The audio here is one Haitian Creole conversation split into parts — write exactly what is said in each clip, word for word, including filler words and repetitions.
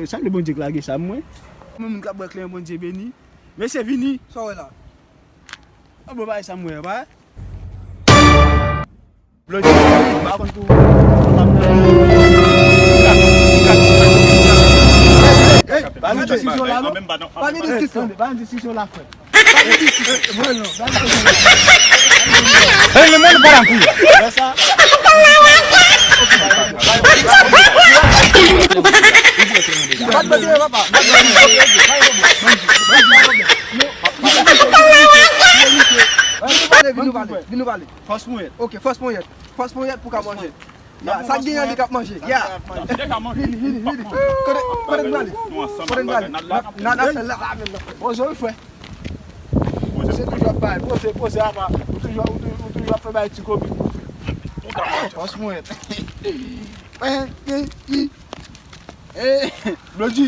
Sanble Bondye k lage sa mwen. Mwen moun k ap bwè kleren, Bondye beni. Mesye vini. Sa w wè la? An bon bagay sa m wè, pa. Blòdi, m pa konn pou. Hey, pa gen diskisyon la non. Pa gen diskisyon. Pa gen diskisyon la, frè. Hey, le monde parle en couille. Vin nou pale, vin nou pale, vin nou pale. Fòs ponyèt. Ok, fòs ponyèt. Fòs ponyèt pou ka manje. Ya, sa k gen an li k ap manje. Ya. Vini, vini, vini. Kote, kote n prale? Kote n prale? N a, n a fè la, la menm nan. Bonjou, frè. Poze, poze, ap bay, poze, poze, apa. Ou toujou, ou toujou, ou toujou ap fè bay ti kopi. Fòs mwen. Eh, eh, eh. Eh, Blòdi.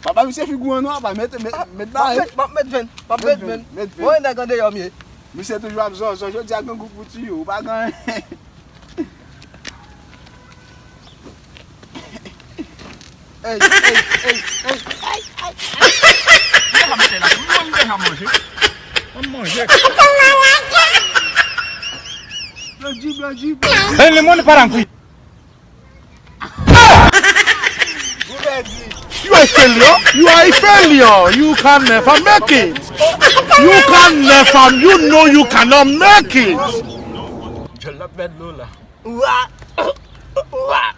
Papa, misye figi w an nwa, pa met, met, met bay. M ap met venn, m ap met venn. Met venn. Mwen nèg andeyò m ye. Misye toujou ap zòzò, jodi a grangou pou tiyo, ou pa gen. Ey, ey, ey, ey. Deja mete la, mwen deja manje. Mwen manje. Blòdi, Blòdi, Blòdi. Hey, le monde parle en couille. You are a failure. You are a failure. You can never make it. You can never, you know you cannot make it. Jòl la pèd lo la. Wa! Wa!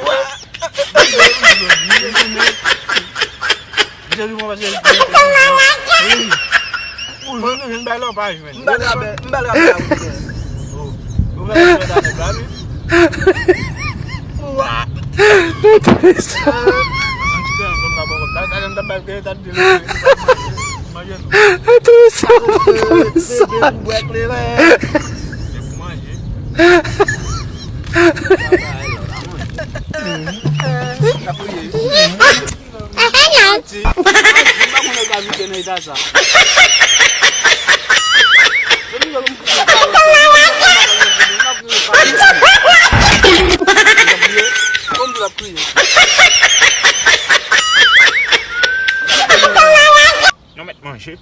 Wa! Misye vin mwen pase. Wi. Ou jwenn, ou jwenn bay la, ou pa jwenn. M ba l rabè, m ba l rabè a wi. Oh. Ou fè sa nan nèg la wi. Wa! Mwen ti pè ansanm, m ka pran kòb la. Talè m t ap bay, talè m t ap di l manje tou. Manje tou. Bebe pou bwè kleren. Se pou manje. N ap priye. Manti. Manti, m pa konnen ka vite nan eta sa. Depi lè m koute sa, m ap kriye. Yon mèt manje.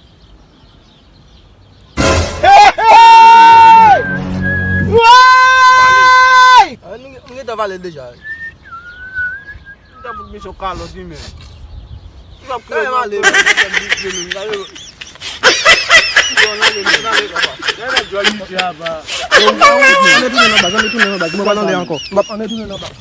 Hey! Woy! Ah, nou, nou gentan pale deja. Ou ta fout misyon kalòt wi, men. Ou t ap kriye. Kay ale, men. Ann retounen nan baz, ann retounen nan baz. Mwen pa nan lè ankò. Ann retounen nan baz.